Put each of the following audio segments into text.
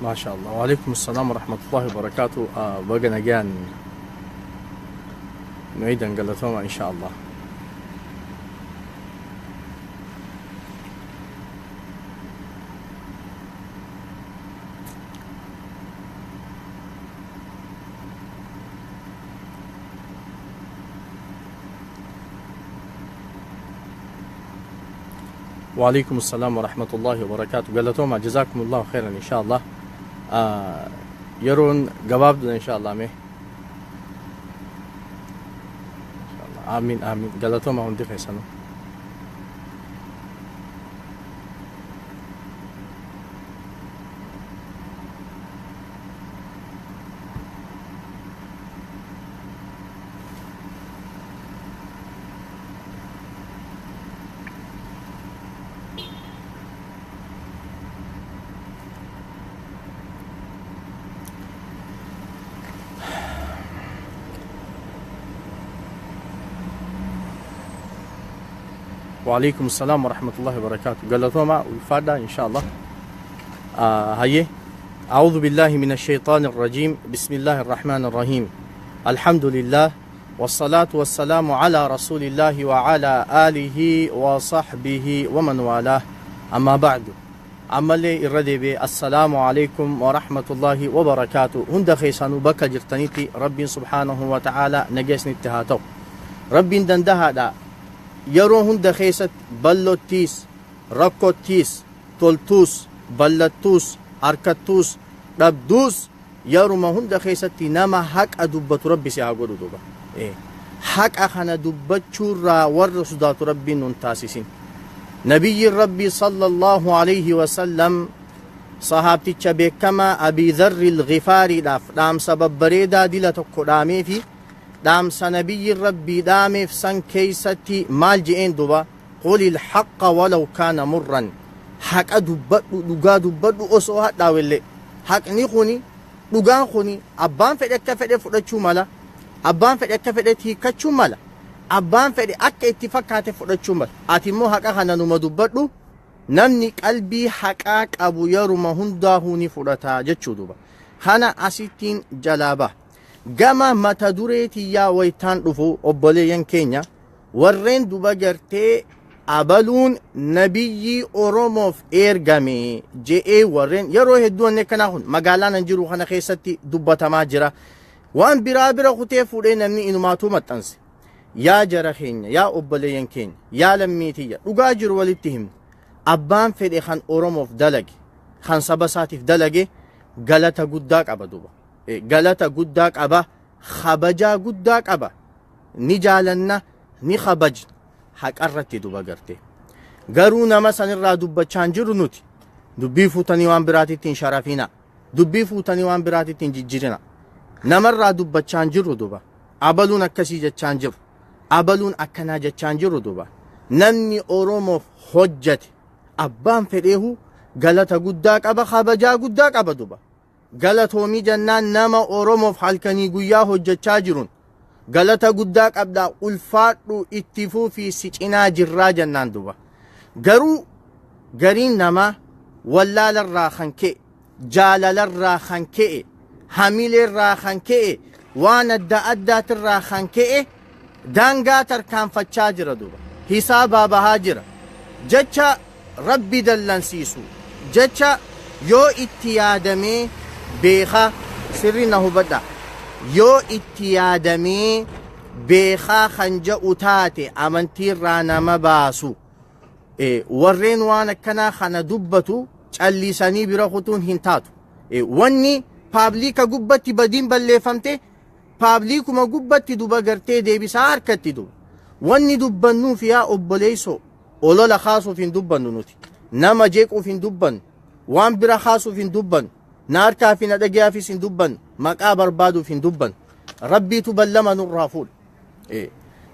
Maasha Allah. Waalaikum salaam wa rahmatullahi wa barakatuh. Baga nagaan nu eedan, galatooma insha Allah. وعليكم السلام ورحمة الله وبركاته. Galatooma، جزاكم الله خيرا إن شاء الله. Yeroon gabaabduudha إن شاء الله mee. إن شاء الله. آمين آمين. Galatooma hundi keessanuu. وعليكم السلام ورحمة الله وبركاته. Galatooma ulfaadha إن شاء الله. Hayyee. أعوذ بالله من الشيطان الرجيم. بسم الله الرحمن الرحيم. الحمد لله والصلاة والسلام على رسول الله وعلى آله وصحبه ومن والاه. أما بعد. Ammallee irra deebi'ee السلام عليكم ورحمة الله وبركاته. Hunda keessanuu bakka jirtanitti Rabbiin سبحانه وتعالى nageesnitti haa ta'u. Rabbiin dandahaadha. Yeroo hunda keessatti ballottiis, rakkottiis, toltuus, ballattuus, harkattuus, dhabduus, yeruma hunda keessatti nama haqa dubbatu Rabbi si haa godhu duuba. Haqa kana dubbachuurraa warra sodaatu Rabbiin nun taasisin. Nabiyyiin Rabbii صلى الله عليه وسلم sahaabticha beekamaa Abii Dharri Ghifaariidhaaf dhaamsa babbareedaa dila tokko dhaamee fi dhaamsa nabiyyiin Rabbii dhaameef san keessatti maal je'een duba? قل الحق ولو كان مرا. Haqa dubbadhu, dhugaa dubbadhu osoo hadhaawellee. Haqni kuni, dhugaan kuni, abbaan fedhe akka fedhe fudhachuu mala, abbaan fedhe akka fedhetti hiikkachuu mala, abbaan fedhe akka itti fakkaate fudhachuu mala. Ati immoo haqa kana numa dubbadhu, namni qalbii haqaa qabu yeruma hundaahuu ni fudhata jechuu duuba. Kana asittiin jalaa baha. Gama mata duree tiyyaa wayitaan dhufu, obboleeyyan keenya, warreen duba gartee abaluun nabiyyii Oromoof ergame je'ee, warreen yeroo hedduu wanni akkanaa kun magaalaa nan jiru kana keessatti dubbatamaa jira. Waan biraa bira kutee fuudhee namni inumaatuu maxxanse. Yaa jara keenya, yaa obboleeyyan keenya, yaa lammii tiyya, dhugaa jiru walitti himna. Abbaan fedhe kan Oromoof dalage, kan saba isaatiif dalage, galata guddaa qaba duuba. Galata guddaa qaba, kabajaa guddaa qaba. Ni jaalanna, ni kabajna haqarratti duba garte. Garuu nama sanirraa dubbachaa hin jiru nuti. Dubbii fuutanii waan biraatitti hin sharafina. Dubbii fuutanii waan biraatitti hin jijjiirina. Namarraa dubbachaa hin jirru duba. Abaluun akkasii jechaa hin jiru. Abaluun akkanaa jechaa hin jiru duba. Namni Oromoof hojjate abbaan fedheehu galata guddaa qaba, kabajaa guddaa qaba duba. Galatoomii jennaan nama Oromoof halkanii guyyaa hojjechaa jiruun galata guddaa qabdaa, ulfaadhu, itti fufii, si cinaa jirraa jennaan duba. Garuu gariin namaa wallaalarraa kan ka'e, jaalalarraa kan ka'e, hamileerraa kan ka'e, waan adda addaatirraa kan ka'e daangaa tarkaanfachaa jira duba. Hisaabaa bahaa jira. Jecha Rabbi dallansiisu, jecha yoo itti yaadamee beekaa, sirri na hubadha. Yoo itti yaadamee beekaa kan je'u taate amantiirraa nama baasu. Warreen waan akkanaa kana dubbatu callisanii bira kutuun hin taatu. Wanni public gubbatti badiin balleeffamte publicuma gubbatti duba gartee deebisaa harkatti duba. Wanni dubbannuuf, yaa obboleessoo, olola kaasuuf hin dubbannu nuti. Nama jeequuf hin dubbannu. Waan bira kaasuuf hin dubbannu. Na harkaa fi na dhagayaafis hin dubbannu. Maqaa barbaaduuf hin dubbannu. Rabbiitu ballama nurraa fuudha.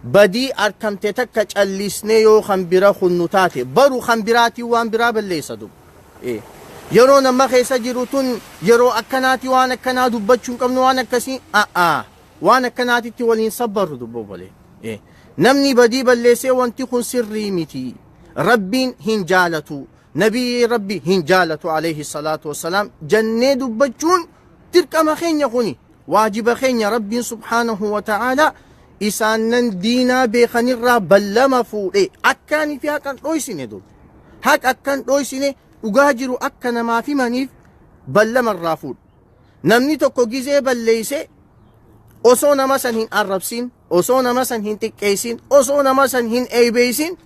Badii arkamte takka callisnee yoo kan bira kunnu taate, baru kan biraatiin waan biraa balleessa duba. Yeroo nama keessa jiru tun yeroo akkanaati, waan akkanaa dubbachuu hin qabnu, waan akkasii a'aa waan akkanaatitti waliin sabbarru dubba obbolee. Namni badii balleessee wanti kun sirrii miti. Rabbiin hin jaalatu. Nabiyyi Rabbi hin jaalatu alayhi salaatu wassalaam jennee dubbachuun dirqama keenya, kuni waajiba keenya. Rabbiin subhaanahu wa ta'aalaa isaannan diinaa beekanirraa ballama fuudhe akkaanii fi haqan dhoysine dur haqa akkan dhoysine dhugaa jiru akka namaaf himaniif ballama irraa fuudhe. Namni tokko gizee balleeyse osoo nama san hin arrabsin, osoo nama san hin xiqqeessin, osoo nama san hin eeybeeysin,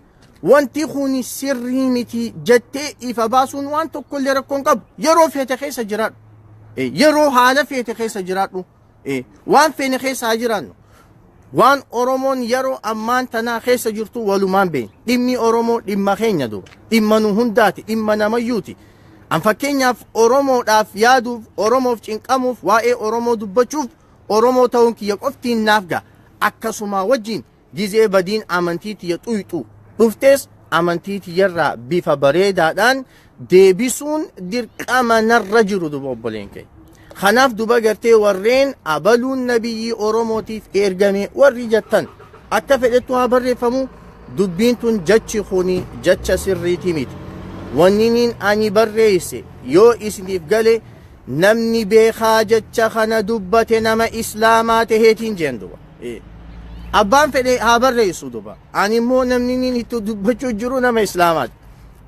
wanti kun sirrii miti jettee ifa baasuun waan tokkollee rakkoon qabu. Yeroo feete keessa jiraadhu, yeroo haala feete keessa jiraadhu, waan feene keessa haa jiraannu. Waan Oromoon yeroo ammaan tanaa keessa jirtu walumaan beekna. Dhimmi Oromoo dhimma keenya duuba, dhimma nu hundaati, dhimma namayyuuti. An fakkeenyaaf Oromoodhaaf yaaduuf, Oromoof cinqamuuf, waa'ee Oromoo dubbachuuf Oromoo ta'uun kiyya qoftiin naaf ga'a. Akkasuma wajjin gizee badiin amantii tiyya xuyxu dhuftees amantii tiyyarraa bifa bareedaadhaan deebisuun dirqama narra jiru duba obboleen keenya. Kanaaf duba gartee warreen abaluun nabiyyii Oromootiif ergame warri jettan akka fedhettu haa barreeffamu, dubbiin tun jechi kuni jecha sirriitii miti. Wanniniin ani barreesse yoo isiniif gale, namni beekaa jecha kana dubbate nama islaamaa taheetiin jeen duba. Abbaan fedhe haa barreessu duba. Ani immoo namni inni itti dubbachuu jiru nama islaamaati.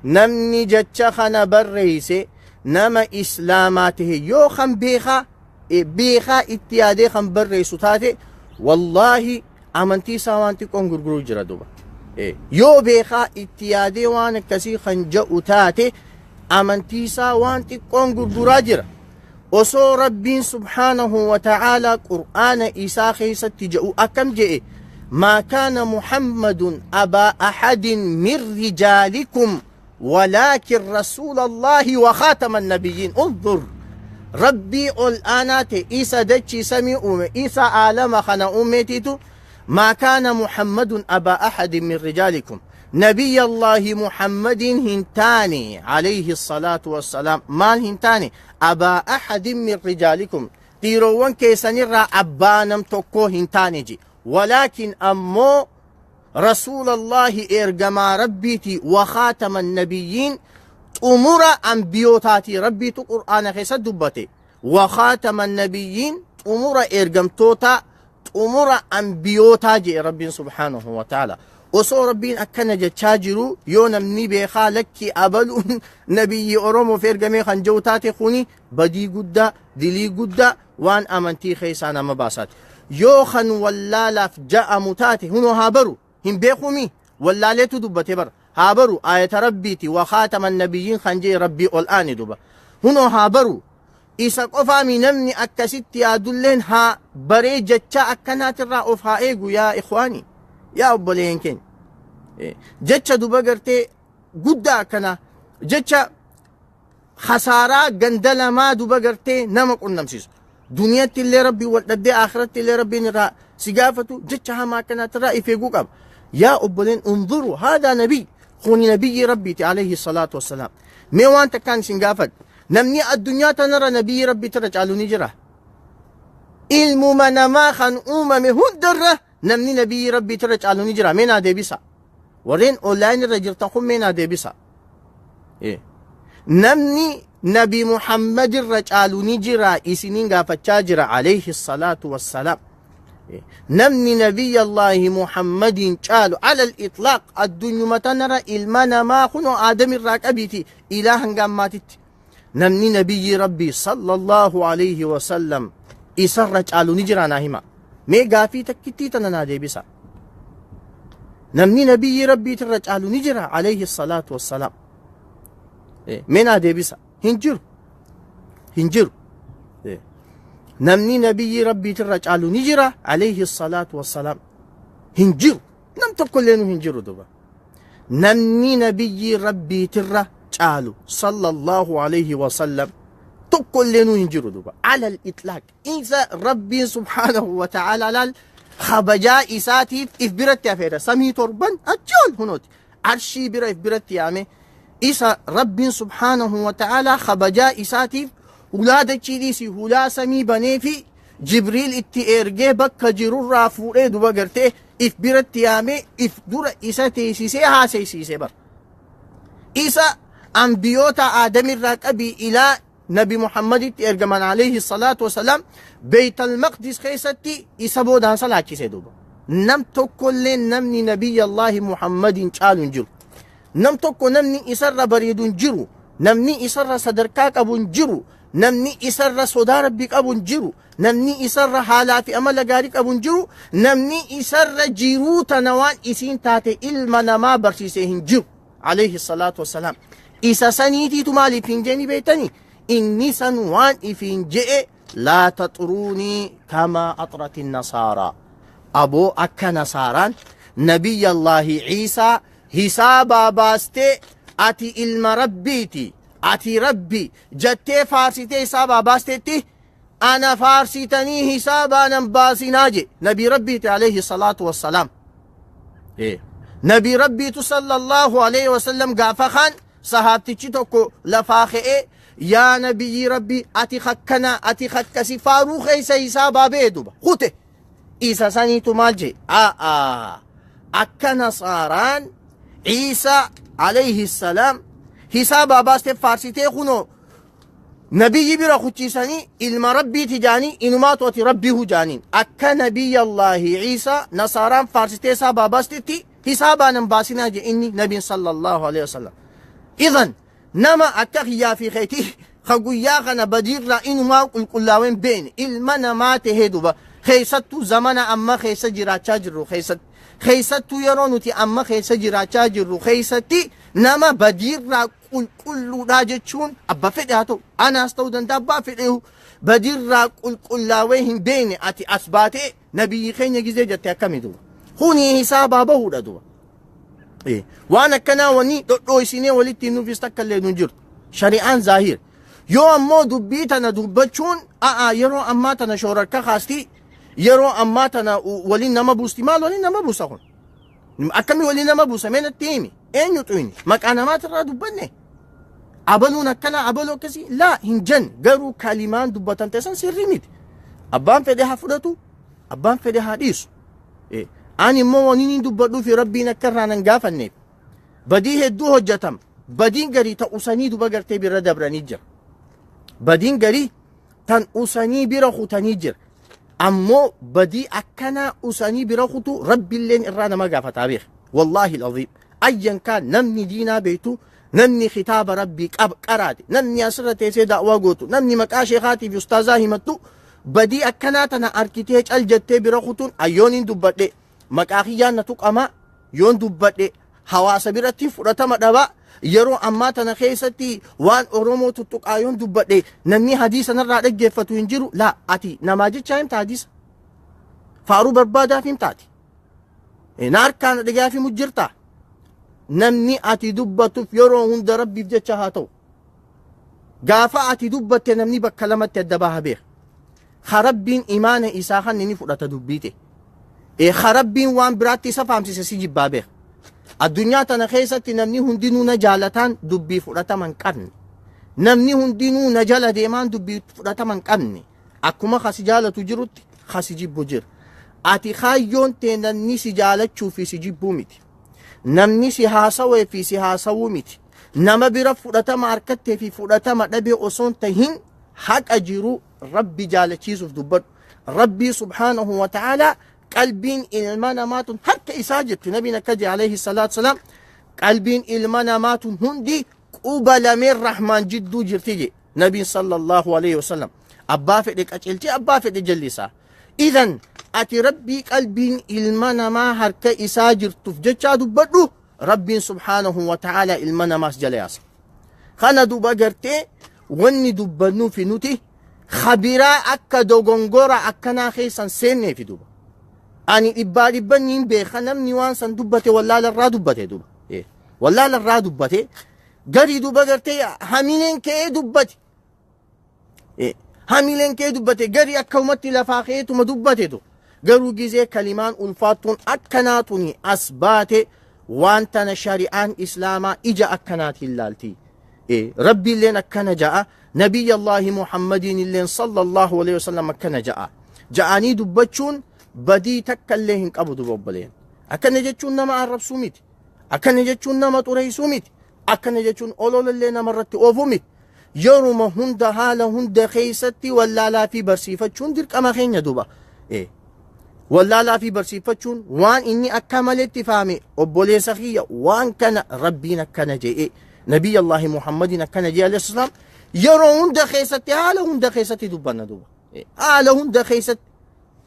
Namni jecha kana barreesse nama islaamaa tahe yoo kan beekaa beekaa itti yaadee kan barreessu taate, wallaahi amantii isaa waan xiqqoon gurguruu jira duba. Yoo beekaa itti yaadee waan akkasii kan ja'u taate, amantii isaa waan xiqqoon gurguraa jira. Osoo Rabbiin subhaanahu wa ta'aalaa qur'aana isaa keessatti jedhu akkam je'e? ما كان محمد أبا أحد من رجالكم ولكن رسول الله وخاتم النبيين. انظر، ربي الآنات إيسا دتشي سمي أومي إيسا عالم خنا أميتيتو ما كان محمد أبا أحد من رجالكم، نبي الله محمد هنتاني عليه الصلاة والسلام ما هنتاني أبا أحد من رجالكم، dhiiroowwan keessanirraa abbaa nam tokkoo hin taane ji، ولكن ammoo رسول الله ergamaa Rabbiiti، وخاتم النبيين xumura ambiyootaati. Rabbiitu qur'aana keessa dubbate: وخاتم النبيين، xumura ergamtoota, xumura ambiyootaa jee Rabbiin subhaanahu wa ta'ala. Osoo Rabbiin akkana jechaa jiru yoo namni beekaa lakki abaluun nabiyyi Oromoof ergamee kan jiru taate, kuni badii guddaa, dilii guddaa, waan amantii keessaa nama baasaati. Yoo kan wallaalaaf ja'amu taate, hunoo haa baru, hin beekumi, wallaaleetu dubbate bara, haa baru. Ayata Rabbiiti وخاتم النبيين kan jee Rabbii ol aane duba hunoo haa baru. Isa qofaami, namni akkasitti yaadulleen haa baree jecha akkanaatirraa of haa eegu. Yaa ikhwaani, yaa obboleeyyan keenya, jecha duba gartee guddaa akkanaa, jecha khasaaraa ganda lamaa duba gartee nama qunnamsiisu, duniyatti illee Rabbii wal dhabdee akhiratti illee Rabbiin irraa si gaafatu, jecha hamaa akkanaatirraa if eeguu qaba. Yaa obboleen, انظروا، هذا نبي، kuni nabiyyi Rabbiiti عليه الصلاة والسلام. Mee waan takkaan isin gaafadha: namni addunyaa tanarra nabiyyi Rabbiitirra caalu ni jira? Ilmuma namaa kan uumame hundarra namni nabiyyi Rabbiitirra caalu ni jira? Mee naa deebisa. Warreen online irra jirtan kun mee naa deebisa. Namni Nabi Muhammad irra caalu ni jira? Isiniin gaafachaa jira. عليه الصلاة والسلام. Namni nabiyya Allaahi Muhammadiin caalu على الإطلاق addunyuma tanarra ilma namaa kunoo Aadam irraa qabiiti ilaa hanga ammaatitti namni nabiyyi Rabbii صلى الله عليه وسلم isarra caalu ni jira? Naa hima mee, gaafii takkittii tana naa deebisa. Namni nabiyyi Rabbiitirra caalu ni jira عليه الصلاة والسلام? Mee naa deebisa. Hin jiru, hin jiru. Namni nabiyyi Rabbiitirra caalu ni jira عليه الصلاة والسلام? Hin jiru, nam tokko illee nu hin jiru duba. Namni nabiyyi Rabbiitirra caalu صلى الله عليه وسلم tokko illee nu hin jiru duba على الإطلاق. Isa Rabbiin subhaanahu wa ta'ala laal kabajaa isaatiif if biratti hafeera. Samii torban achi ol hunooti arshii bira if biratti yaame. Isa Rabbiin subhaanahu wa ta'ala kabajaa isaatiif hulaa dachii dhiisii hulaa samii banee fi Jibriil itti ergee bakka jirurraa fuudhee duba gartee if biratti yaamee if dura isa teessisee haasaysiisee bara isa. Ambiyoota Aadamirraa qabii ilaa Nabi Muhammaditti ergaman alayhi salaatu wasalaam Beeytal Maqdis keessatti isa boodaan salaachise duuba. Nam tokkollee namni Nabiyyallaahi Muhammadiin caalu hin jiru. Nam tokko namni isarra bareedu hin jiru. Namni isarra sadarkaa qabu hin jiru. Namni isarra sodaa Rabbii qabu hin jiru. Namni isarra haalaa fi amala gaarii qabu hin jiru. Namni isarra jiruu tana waan isiin taate ilma namaa barsiise hin jiru. Alayhi salaatu wassalaam. Isa saniitiitu maaliif hin jeeni beektanii? Inni san waan ifiin je'e laa taxuruunii kamaa axrati nasaaraa. Aboo akka nasaaraan Nabiyyallaahi Ciisaa hisaabaa baastee ati ilma Rabbiiti, ati Rabbi jettee faarsitee hisaabaa baasteetti ana faarsitanii hisaabaa nan baasinaa je. Nabii Rabbiiti alayhi salaatu wassalaam. Nabii Rabbiitu sallallahu alayhi wasallam gaafa kaan sahaabtichi tokko lafaa ka'ee yaa nabiyyii Rabbii ati kakkana ati kakkasi faaruu keessa hisaabaa ba'e duba kute. Isa saniitu maal jee? A'aa akka nasaaraan Ciisaa alayhi salaam hisaabaa baastee faarsitee kunoo nabiyyi bira kuchiisanii ilma Rabbiiti jaanii inumaatu ati Rabbiihu jaaniin. Akka Nabiyyallaahi Ciisaa nasaaraan faarsitee hisaabaa baastetti hisaabaa nan baasinaa jee inni nabiin sallallahu alayhi wasallam. Idan nama akka kiyyaa fi keetii ka guyyaa kana badiirraa inumaa qulqullaaween beekne ilma namaa tahee duba keessattuu zamana amma keessa jiraachaa jirru keessatti keessattuu yeroo nuti amma keessa jiraachaa jirru keessatti nama badiirraa qulqulluudhaa jechuun abba fedhe haa ta'u anaas ta'uu danda'a abbaa fedhe badiirraa qulqullaawee hin beekne ati as baatee nabiyyi keenya gizee jette akkami duba kuni hisaabaa bahuudha duba. Waan akkanaa wani dhodhooysinee walitti hin nuufis takka illee nu jirtu. Shari'aan zaahir. Yoo ammoo dubbii tana dubbachuun a'a yeroo ammaa tana shoorarka kaasti yeroo ammaa tana waliin nama buusti maal waliin nama buusa kun? Akkamii waliin nama buusa mee natti himi? Eenyu xuyni? Maqaa namaatirraa dubbanne? Abaluun akkanaa abaluu akkasii laa hin jenne garuu kalimaan dubbatamte san sirrii miti. Abbaan fedhe haa fudhatu abbaan fedhe haa dhiisu. Ani immoo waniin hin dubbadhuu fi Rabbiin akka irraa nan gaafanneef. Badii hedduu hojjetama. Badiin garii ta usanii duba gartee bira dabranii jira. Badiin garii tan usanii bira kutanii jira. Ammoo badii akkanaa usanii bira kutu Rabbiilleen irraa nama gaafataa beeka. Wallaahi al-aziim. Ayyan kaan namni diinaa beektu namni kitaaba Rabbii qaraate namni asirra teessee da'waa gootu namni maqaa sheekaatii fi ustaazaa himattu badii akkanaa tana arkitee cal jettee bira kutuun ayyooniin dubbadhe maqaa kiyyaan na tuqamaa yoon dubbadhe hawaasa biratti fudhatama dhabaa yeroo ammaa tana keessatti waan Oromoo tuttuqaa yoon dubbadhe namni hadiisa narraa dhaggeeffatu hin jiru laa ati namaa jechaa himta hadiisa faaruu barbaadaaf himtaati na harkaan dhagaaf himu jirta namni ati dubbatuuf yeroo hunda Rabbiif jecha haa ta'u. Gaafa ati dubbatte namni bakka lamatti adda baha beeka. Ka Rabbiin imaana isaa kan inni fudhata dubbii ta'e. Ka Rabbiin waan biraatti isa faamsise si jibbaa beeka. Addunyaa tana keessatti namni hundinuu na jaalataan dubbii fudhatama hin qabne. Namni hundinuu na jala deemaan dubbii fudhatama hin qabne. Akkuma ka si jaalatu jirutti ka si jibbu jira. Ati kaayyoon tee namni si jaalachuu fi si jibbuu miti. Namni si haasawee fi si haasawuu miti. Nama bira fudhatama harkattee fi fudhatama dhabee osoo hin tahin haqa jiru Rabbi jaalachiisuuf dubbadhu. Rabbii subhaanahu wa ta'aalaa qalbiin ilma namaa tun harka isaa jirti. Nabiin akka jedhe alayhi salaatu salaam qalbiin ilma namaa tun hundi quba lameen rahmaan jidduu jirti jedhe. Nabiin sallallahu alayhi wasallam abbaa fedhe qaceelchee abbaa fedhe jallisaa. Idan ati Rabbii qalbiin ilma namaa harka isaa jirtuuf jechaa dubbadhu Rabbiin subhaanahu wa ta'ala ilma namaas jala yaasa. Kana duba gartee wanni dubbannuufi nuti kabiraa akka dogongora akkanaa keessan seenneefi duba. Ani dhibbaa dhibban niin beeka namni waan san dubbate wallaala irraa dubbate duba. Wallaala irraa dubbate garii duba gartee hamileen ka'ee dubbate. Hamileen kee dubbate garii akkamumatti lafaa keetuma dubbatetu garuu gizee kalimaan ulfaattuun akkanaa tuni as baate waan tana shari'aan islaamaa ija akkanaatiin laalti. Rabbiilleen akkana ja'a Nabiyyallaahi Muhammadiin illeen sallallahu alaihi wasallam akkana ja'a. Ja'anii dubbachuun badii takka illee hin qabu duba obboleen. Akkana jechuun nama arrabsuu miti. Akkana jechuun nama xureessuu miti. Akkana jechuun ololallee namarratti oofuu miti. Yeruma hunda haala hunda keessatti wallaalaa fi barsiifachuun dirqama keenya duba. Wallaalaa fi barsiifachuun waan inni akka maletti fahame obboleessa kiyya waan kana rabbiin akkana je'e nabiyya Allaahi Muhammadiin akkana je'e alayhi salaam yeroo hunda keessatti haala hunda keessatti dubbanna duba. Haala hunda keessatti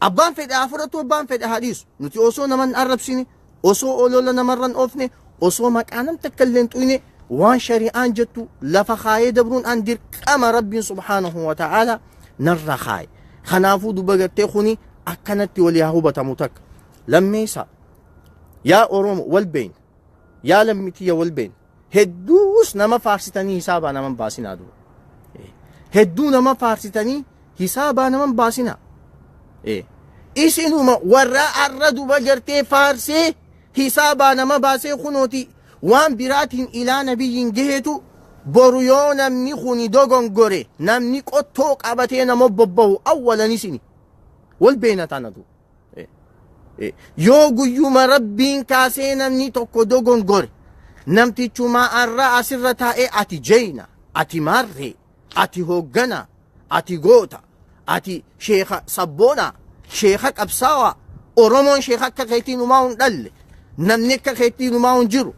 abbaan fedhe haa fudhatu abbaan fedhe haa dhiisu. Nuti osoo nama hin arrabsine osoo olola namarra hin oofne osoo maqaa nam takka illee hin xuyne waan shari'aan jettu lafa kaayee dabruun an dirqama rabbiin subhaanahu wa ta'aala narra kaaye. Kanaafuu duba gartee kuni akkanatti walii haa hubatamu takka. Lammeessa yaa Oromo wal beeyna yaa lammitiyya wal beeyna hedduus nama faarsitanii hisaabaa naman baasinaa duba. Hedduu nama faarsitanii hisaabaa naman baasinaa. Isinuma warra arra duba gartee faarsee hisaabaa nama baasee kunooti waan biraatiin ilaa nabiyyiin gaheetu boru yoo namni kuni dogongore namni qottoo qabatee nama bobbahu awwalan isini wal beena tana du. Yoo guyyuma rabbiin kaasee namni tokko dogongore namtichuma arra asirra taa'ee ati jeyna ati maarree ati hooggana ati goota ati sheekha sabboona sheekha qabsaawaa Oromoon sheekha akka keetiin umaa hin dhalle namni akka keetiin umaa hin jiru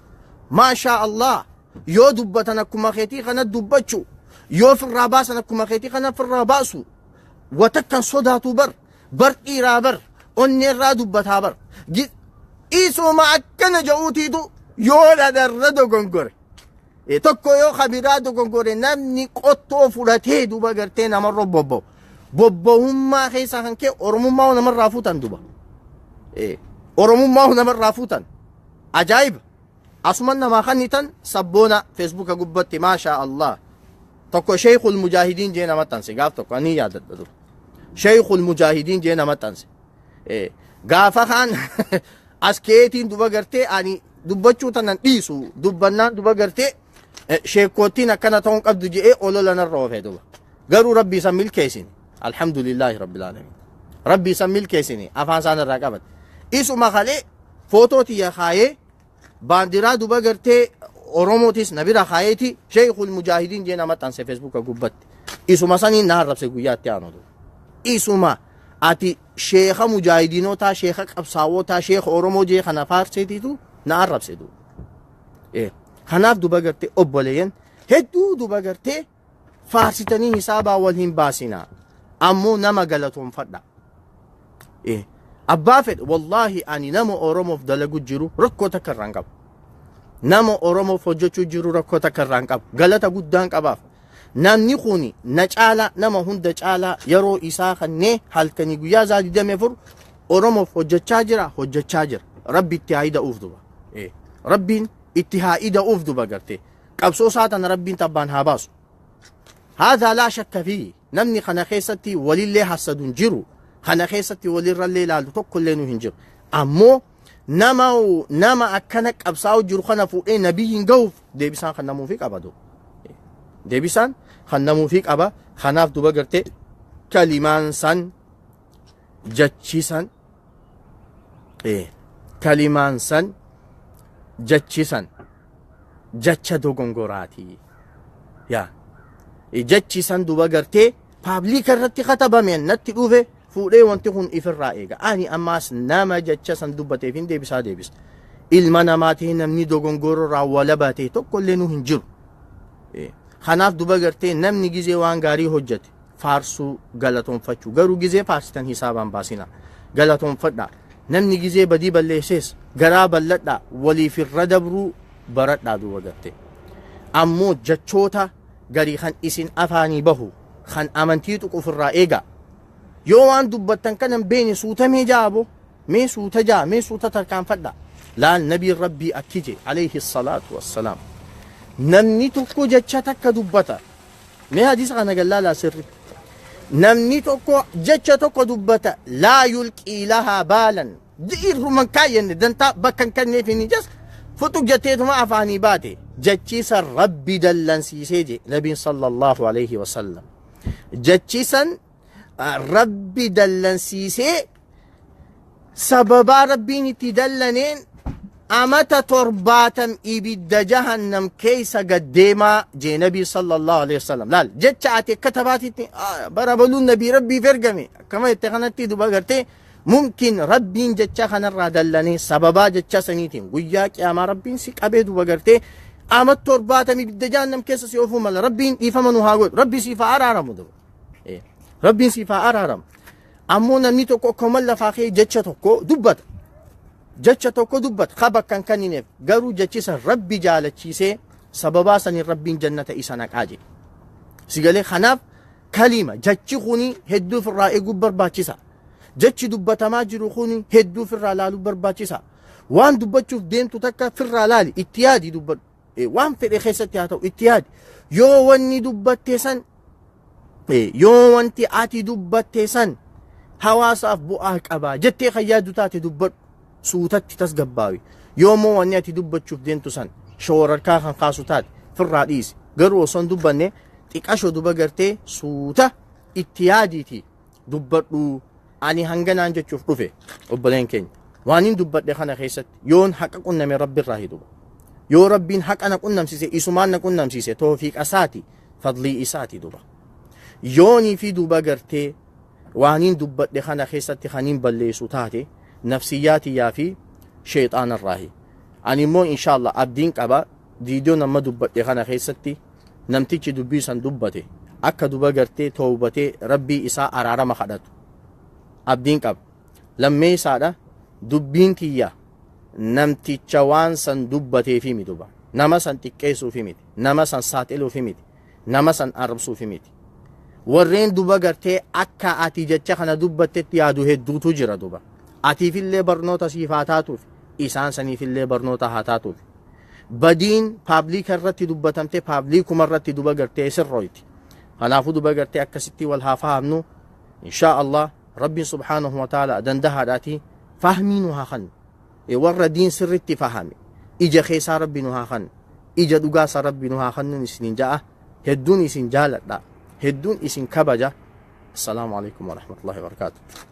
maashaa Allah yoo dubbatan akkuma keetii kana dubbachuu yoo firraa baasan akkuma keetii kana firraa baasu watakkan sodaatu bar bar dhiiraa bar onneerraa dubbataa bar isuma akkana ja'uutiitu yoo dhadarra dogongore tokko yoo kabiraa dogongore namni qottoo fudhatee duba gartee namarra bobba'u bobba'ummaa keessaa kan ka'e oromummaa namarraa fuutan duba oromummaa namarraa fuutan ajaa'iba asuman namaa kannitan sabboona feesbuuka gubbatti maashaa Allah tokko sheekul mujaahidiin jee nama xanse gaaf tokko ani yaadadha dura sheekul mujaahidiin jee nama xanse gaafa kaan as keetiin duba gartee ani dubbachuu tanan dhiisu dubbannaan duba gartee sheekkoottiin akkana ta'uun qabdu je'ee olola narra oofee duba garuu rabbi isan milkeessine alhamdulillaahi rabbil aalamiin rabbi isan milkeessine afaan isaan irraa qabate isuma kalee footoo tiyya kaayee baandiraa duba gartee Oromootis na bira kaayeeti sheekul mujaahidiin jee nama xanse feesbuuka gubbatti isuma saniin na arrabse guyyaatti aanu duba isuma ati sheeka mujaahidiinotaa sheeka qabsaawotaa sheeka Oromoo jee kana faarseetiitu na arrabse duba. Kanaaf duba gartee obboleeyyan hedduu duba gartee faarsitanii hisaabaa wal hin baasinaa ammoo nama galatoonfadha. Abbaa fedhe wallaahi ani nama Oromoof dalagu jiru rakkoo takka irraa hin qabu. Nama Oromoof hojjechuu jiru rakkoo takka irraa hin qabu. Galata guddaan qabaaf. Namni kun na caalaa nama hunda caalaa yeroo isaa kannee halkanii guyyaa isaa 24 Oromoof hojjechaa jira hojjechaa jira. Rabbi itti haa ida'uuf duba. Rabbiin itti haa ida'uuf duba gartee. Qabsoo isaa tana rabbiin tabbaan haa baasu. Haadhaa laa shakka fi namni kana keessatti walillee hassadu hin jiru. Kana keessatti walirrallee ilaalu tokkollee nu hin jiru. Ammoo nama akkana qabsaa'u jiru kana fuudhee nabiyyiin gahuuf deebisaan kan namuufi qaba duba. Deebisaan kan namuufi qaba. Kanaaf duba gartee kalimaan san jechisan kalimaan san jechisan jecha dogongoraati. Yaa jechisan duba gartee paabliika irratti katabame natti dhufe fuudhee wanti kun ifirraa eega. Ani ammaas nama jecha san dubbateef hin deebisaa deebisa. Ilma namaatii namni dogongororraa walabaa ta'e tokkollee nu hin jiru. Kanaaf duba gartee namni gizee waan gaarii hojjete faarsuu galatoonfachuu garuu gizee faarsitan hisaabaan baasina galatoonfadha. Namni gizee badii balleessees garaa bal'adha waliif irra dabruu baradhaa duba gartee. Ammoo jechoota garii kan isin afaanii bahu kan amantii tuquuf irraa eega. Yoo waan dubbattan kana hin beekne suutamee jaabo mee suuta jaa mee suuta tarkaanfadha. Laal nabiin rabbii akki je alayhi salaatu wassalaam. Namni tokko jecha takka dubbata. Mee hadiisa kana gallaalaa sirri. Namni tokko jecha tokko dubbata laa yulqii lahaa baalan. Irruman kaayyenne dantaa bakka hin kenneef hin jas fuxuq jetteetuma afaanii baate. Jechiisa rabbi dallansiisee je nabiin sallallahu alayhi wasallam. Jechiisan rabbi dallansiisee sababaa rabbiin itti dallaneen Amata 70 ibidda jahannam keessa gad deemaa jee nabii sallallahu alaihi wasallam. Laal jecha ati akka taphaatitti bara baluun nabii rabbiif ergame akkama jette kanatti duba gartee mumkin rabbiin jecha kanarraa dallanee sababaa jecha saniitiin guyyaa qiyaamaa rabbiin si qabee duba gartee amata 70 ibidda jahannam keessa si oofuu mala. Rabbiin dhiifama nu haa godhu, rabbi siif haa araaramu duba. Rabbiin siif haa araaramu. Ammoo namni tokko akkuma lafaa kee jecha tokko dubbata. Jecha tokko dubbata ka bakka hin kennineef, garuu jechi san rabbi jaalachiisee sababaa saniin rabbiin jannata isa naqaa jedhe. Sigalee kanaaf kalima jechi kuni hedduu ofirraa eeguu barbaachisa. Jechi dubbatamaa jiru kuni hedduu ofirraa laaluu barbaachisa. Waan dubbachuuf deemtu takka firraa laali, itti yaadi dubbadhu. Waan fedhe keessatti haa ta'u itti yaadi. Yoo wanni dubbatte san, yoo wanti ati dubbatte san hawaasaaf bu'aa qaba jettee kan yaaddu taate dubbadhu, suutatti tasgabbaawi. Yoo immoo wanni ati dubbachuuf deemtu san shoorarkaa kan kaasu taate firraa dhiisi. Garuu osoo hin dubbanne xiqasho duba gartee suuta itti yaadiiti dubbadhu. Ani hanganaan jechuuf dhufe obboleen keenya. Waan hin dubbadhe kana keessatti yoon haqa qunname rabbi irraa hiduba. Yoo rabbiin haqa na qunnamsiise isumaan na qunnamsiise toofiiqa isaati, fadlii isaati duba. Yoonii fi duba gartee waan hin dubbadhe kana keessatti kan hin balleessu taate nafsiyyaa tiyyaa fi sheexaanarraahi. Ani immoo inshaallah abdiin qaba viidiyoon amma dubbadhe kana keessatti namtichi dubbii san dubbate akka duba gartee toobatee rabbii isaa araarama kadhatu abdiin qaba. Lammeessaadha dubbiin tiyya namticha waan san dubbateefi miti duba. Nama san xiqqeessuufi miti. Nama san saaxiluufi miti. Nama san arrabsuufi miti. Warreen duba gartee akka ati jecha kana dubbattetti yaadu hedduutu jira duba. Atiifillee barnoota siif haa taatuuf, isaan saniifillee barnoota haa taatuuf. Badiin paabliika irratti dubbatamte paabliikuma irratti duba gartee sirrooyti. Kanaafuu duba gartee akkasitti wal haa fahamnu. Inshaa Allah Rabbiin subhaanahu wa ta'ala dandahaadhaati fahmii nu haa kennu. Warra diin sirritti fahame ija keessaa Rabbi nu haa kennu. Ija dhugaasaa Rabbi nu haa kennuun isiniin ja'a. Hedduun isin jaaladha. Hedduun isin kabaja. Assalaamu alaikum warahmatullahi wabarakatuh.